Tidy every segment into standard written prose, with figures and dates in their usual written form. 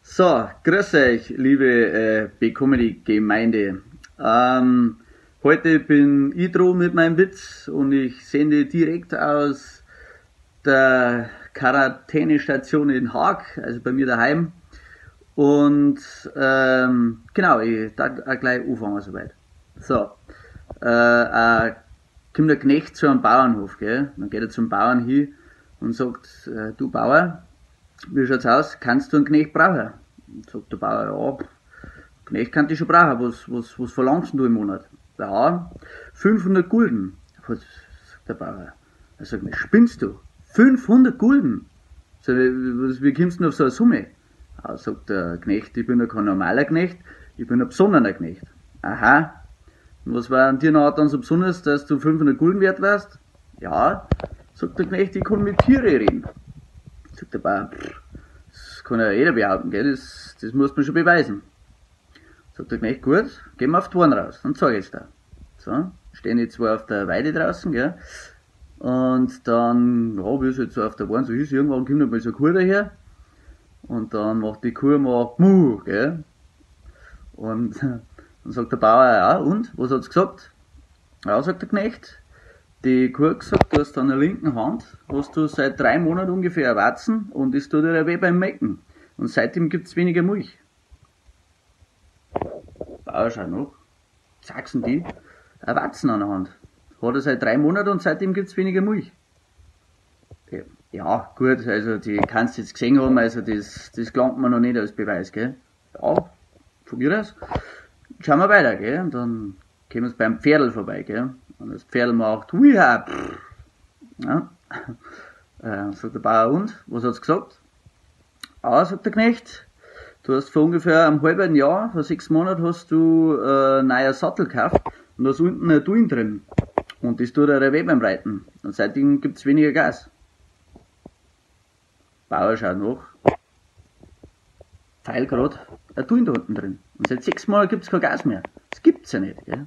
So, grüß euch, liebe B-Comedy-Gemeinde. Heute bin ich dran mit meinem Witz und ich sende direkt aus der Quarantänestation in Haag, also bei mir daheim. Und genau, ich darf auch gleich anfangen soweit. So, kommt der Knecht zu einem Bauernhof, gell? Dann geht er zum Bauern hin und sagt, du Bauer, wie schaut's aus, kannst du einen Knecht brauchen? Und sagt der Bauer, ja, Knecht kann ich schon brauchen, was verlangst denn du im Monat? Ja, 500 Gulden. Was, sagt der Bauer. Er sagt, spinnst du? 500 Gulden? Sag ich, wie kommst du denn auf so eine Summe? Ja, sagt der Knecht, ich bin ja kein normaler Knecht, ich bin ein besonnener Knecht. Aha. Und was war an dir noch dann so besonders, dass du 500 Gulden wert warst? Ja, sagt der Knecht, ich kann mit Tieren reden. Sagt der Bauer, pff, das kann ja jeder behaupten, gell? Das muss man schon beweisen. Sagt der Knecht, gut, gehen wir auf die Ohren raus, dann zeig ich's dir. So, stehen die zwei auf der Weide draußen, gell? Und dann, ja, wie es jetzt so auf der Weide so ist, irgendwann kommt noch mal so eine Kuh daher. Und dann macht die Kuh mal Muh, gell? Und dann sagt der Bauer, ja, und? Was hat's gesagt? Ja, sagt der Knecht, die Kuh hat gesagt, du hast an der linken Hand, hast du seit 3 Monaten ungefähr Warzen und es tut dir weh beim Melken. Und seitdem gibt's weniger Milch. Bauer schaut nach, zacksen die, ein Warzen an der Hand. Hat er seit 3 Monaten und seitdem gibt's weniger Milch. Ja, gut, also die kannst du jetzt gesehen haben, also das gelangt mir noch nicht als Beweis, gell? Ja, von mir aus. Schauen wir weiter, gell? Und dann kommen wir beim Pferdl vorbei, gell? Und das Pferdl macht, Uiha, pff. Ja. Sagt der Bauer, und? Was hat's gesagt? Ah, sagt der Knecht, du hast vor ungefähr einem halben Jahr, vor 6 Monaten, hast du einen neuen Sattel gekauft und da ist unten ein Tuin drin. Und das tut dir weh beim Reiten. Und seitdem gibt's weniger Gas. Bauer schaut nach. Pfeil grad, ein Tuin da unten drin. Und seit 6 Monaten gibt's kein Gas mehr. Das gibt's ja nicht, gell?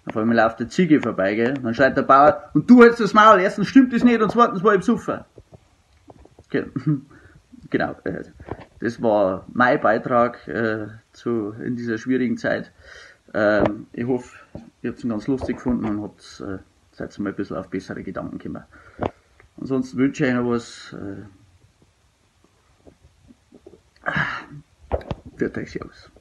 Auf einmal läuft die Ziege vorbei, gell? Dann schreit der Bauer, und du hältst das Maul, erstens stimmt das nicht und zweitens war ich besoffen. Genau, das war mein Beitrag in dieser schwierigen Zeit. Ich hoffe, ihr habt's ihn ganz lustig gefunden und seid mal ein bisschen auf bessere Gedanken gekommen. Ansonsten wünsche ich euch noch was. Für euch, Servus.